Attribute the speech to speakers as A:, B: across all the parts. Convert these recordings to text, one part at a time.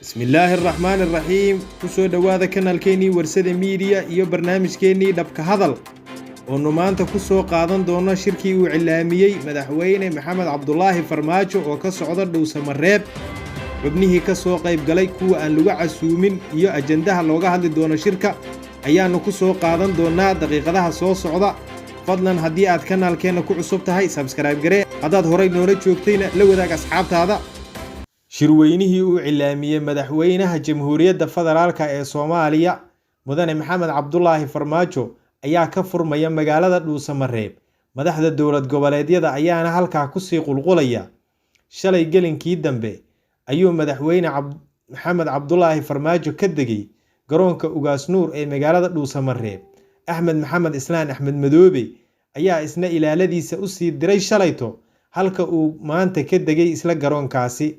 A: Bismillaahi araxmaani araxiim. Ku soo dhowaada kanaalkeennii Warsada Miidiya iyo barnaamijkeennii Dhabka Hadal, oonu maanta ku soo qaadan doono shirkii uu cilaamiyey Madaxweyne Maxamed Cabdulaahi Farmaajo oo ka socda Dhuusamareeb, xubnihii ka soo qayb galay, kuwa aan lagu casuumin iyo ajandaha looga hadli doono shirka ayaannu ku soo qaadan doonnaa daqiiqadaha soo socda. Fadlan, haddii aad kanaalkeenna ku cusub tahay, subscribe garee. Haddaad horay noola joogtayna, la wadaag asxaabtaada. Shirweynihii uu cilaamiyey Madaxweynaha Jamhuuriyadda Federaalka ee Soomaaliya, Mudane Maxamed Cabdulaahi Farmaajo, ayaa ka furmaya magaalada Dhuusamareeb. Madaxda dowlad goboleedyada ayaana halkaa kusii qulqulaya. Shalay gelinkii dambe ayuu Madaxweyne Maxamed Cabdulaahi Farmaajo ka degay garoonka Ugaas Nuur ee magaalada Dhuusamareeb. Axmed Maxamed Islaan, Axmed Madoobe, ayaa isna ilaaladiisa usii diray shalayto halka uu maanta ka degay isla garoonkaasi.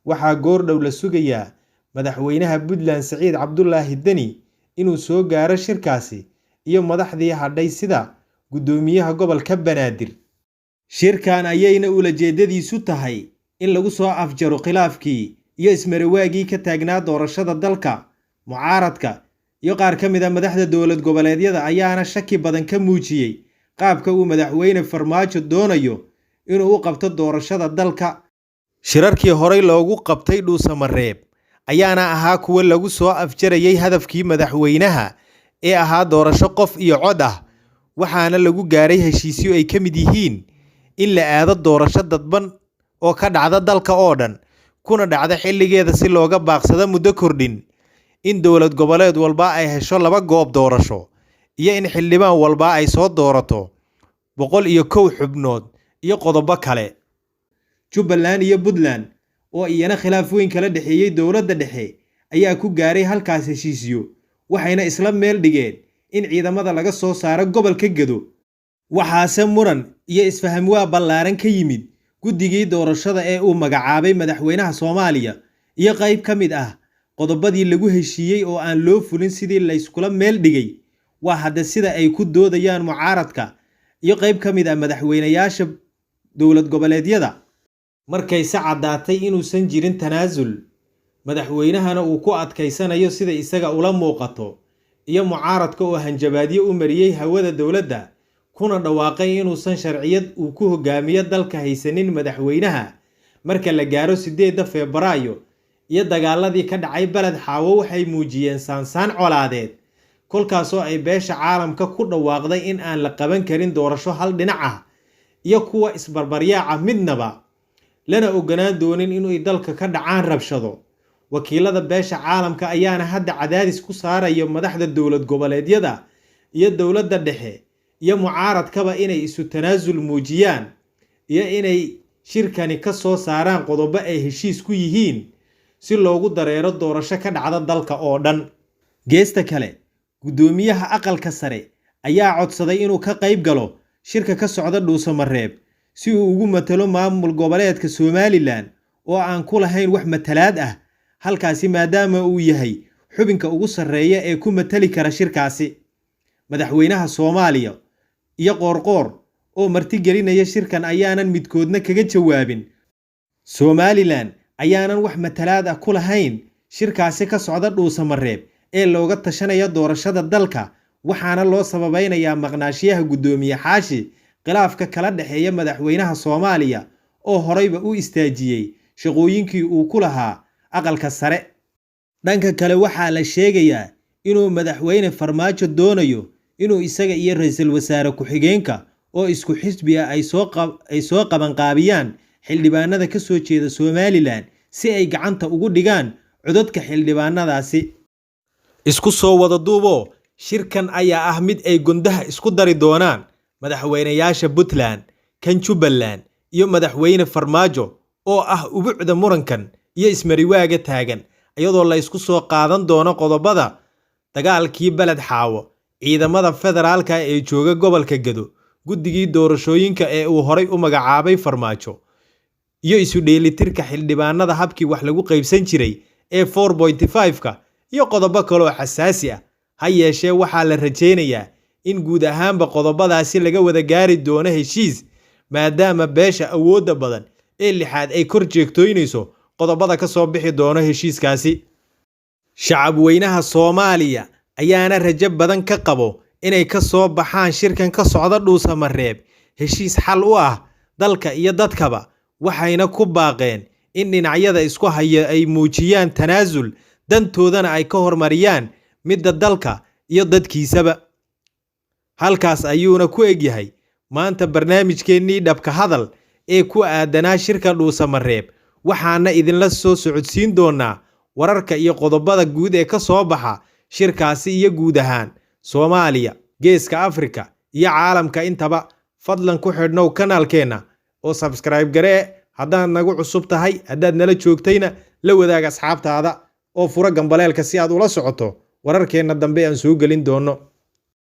A: Waxaa goordhow la sugayaa Madaxweynaha Puntland, Saciid Cabdulaahi Deni, inuu soo gaaro shirkaasi iyo madaxdii hadhay sida guddoomiyaha gobolka Banaadir. Shirkan ayayna ulajeedadiisu tahay in lagu soo afjaro khilaafkii iyo ismariwaagii ka taagnaa doorashada dalka. Mucaaradka iyo qaar ka mid a madaxda dowlad goboleedyada ayaana shaki badan ka muujiyey qaabka uu Madaxweyne Farmaajo doonayo inuu u qabto doorashada dalka. Shirarkii horey loogu qabtay Dhuusamareeb ayaana ahaa kuwo lagu soo afjarayay hadafkii madaxweynaha ee ahaa doorasho qof iyo cod ah, waxaana lagu gaaray heshiisyo ay ka mid yihiin in la aado doorasho dadban oo ka dhacda dalka oo dhan, kuna dhacda xilligeeda si looga baaqsado muddo kordhin, in dowlad goboleed walba ay hesho laba goob doorasho, iyo in xildhibaan walba ay soo doorato 101 xubnood iyo qodobo kale. Jubbaland iyo Puntland oo iyana khilaaf weyn kala dhexeeyey dowladda dhexe ayaa ku gaaray halkaas heshiisyo, waxayna isla meel dhigeen in ciidamada laga soo saaro gobolka Gedo. Waxaase muran iyo isfahamwaa ballaaran ka yimid guddigii doorashada ee uu magacaabay madaxweynaha Soomaaliya iyo qayb ka mid ah qodobadii lagu heshiiyey oo aan loo fulin sidii layskula meel dhigay. Waa hadde sida ay ku doodayaan mucaaradka iyo qayb ka mid ah madaxweynayaasha dowlad goboleedyada. Markayse caddaatay inuusan jirin tanaasul, madaxweynahana uu ku adkaysanayo sida isaga ula muuqato, iyo mucaaradka oo hanjabaadyo u mariyey hawada dowladda kuna dhawaaqay inuusan sharciyad uu ku hogaamiyo dalka haysanin madaxweynaha marka la gaaro 8-da Febraayo, iyo dagaaladii ka dhacay Baled Xaawo, waxay muujiyeen saansaan colaadeed, kolkaasoo ay beesha caalamka ku dhawaaqday in aan la qaban karin doorasho hal dhinac ah iyo kuwa isbarbaryaaca midnaba, lana ogolaan doonin inay dalka ka dhacaan rabshado. Wakiilada beesha caalamka ayaana hadda cadaadis ku saaraya madaxda dowlad goboleedyada iyo dowladda dhexe iyo mucaaradkaba inay isu tanaasul muujiyaan iyo inay shirkani ka soo saaraan qodobo ay heshiis ku yihiin si loogu dareero doorasho ka dhacda dalka oo dhan. Geesta kale, guddoomiyaha Aqalka Sare ayaa codsaday inuu ka qayb galo shirka ka socda Dhuusamareeb si uu ugu matalo maamul goboleedka Somaliland oo aan ku lahayn wax matalaad ah halkaasi, maadaama uu yahay xubinka ugu sarreeya ee ku matali kara shirkaasi. Madaxweynaha Soomaaliya iyo Qoorqoor oo martigelinaya shirkan ayaanan midkoodna kaga jawaabin. Somaliland ayaanan wax matalaad ah ku lahayn shirkaasi ka socda Dhuusamareeb ee looga tashanaya doorashada dalka, waxaana loo sababeynayaa maqnaashiyaha guddoomiye Xaashi khilaafka kala dhexeeya madaxweynaha Soomaaliya oo horeyba u istaajiyey shaqooyinkii uu ku lahaa Aqalka Sare. Dhanka kale, waxaa la sheegayaa inuu Madaxweyne Farmaajo doonayo inuu isaga iyo ra-iisul wasaare ku-xigeenka oo isku xisbi ah ay soo qabanqaabiyaan xildhibaanada ka soo jeeda Somaliland si ay gacanta ugu dhigaan codadka xildhibaanadaasi. Isku soo wada duuboo, shirkan ayaa ah mid ay gondaha isku dari doonaan madaxweynayaasha Puntland, kan Jubbaland iyo Madaxweyne Farmaajo oo ah ubucda murankan iyo ismariwaaga taagan, iyadoo la isku soo qaadan doono qodobada dagaalkii Baled Xaawo, ciidamada federaalka ee jooga gobolka Gedo, guddigii doorashooyinka ee uu horay u magacaabay Farmaajo, iyo isu dheelitirka xildhibaanada habkii wax lagu qaybsan jiray ee 4.5-ka iyo qodobo kaloo xasaasi ah. Ha yeeshee, waxaa la rajeynayaa in guud ahaanba qodobadaasi laga wada gaari doono heshiis, maadaama beesha awoodda badan ee lixaad ay kor jeegtooynayso qodobada ka soo bixi doono heshiiskaasi. Shacabweynaha Soomaaliya ayaana rajo badan ka qabo inay ka soo baxaan shirkan ka socda Dhuusamareeb heshiis xal u ah dalka iyo dadkaba, waxayna ku baaqeen in dhinacyada isku haya ay muujiyaan tanaasul, dantoodana ay ka hormariyaan midda dalka iyo dadkiisaba. Halkaas ayuuna ku egyahay maanta barnaamijkeennii Dhabka Hadal ee ku aadanaa shirka Dhuusamareeb, waxaana idinla soo socodsiin doonaa wararka iyo qodobada guud ee ka soo baxa shirkaasi iyo guud ahaan Soomaaliya, Geeska Afrika iyo caalamka intaba. Fadlan ku xidhnow kanaalkeenna oo subscribe garee haddaad nagu cusub tahay, haddaad nala joogtayna la wadaag asxaabtaada oo fura gambaleelka si aad ula socoto wararkeenna dambe aan soo gelin doono.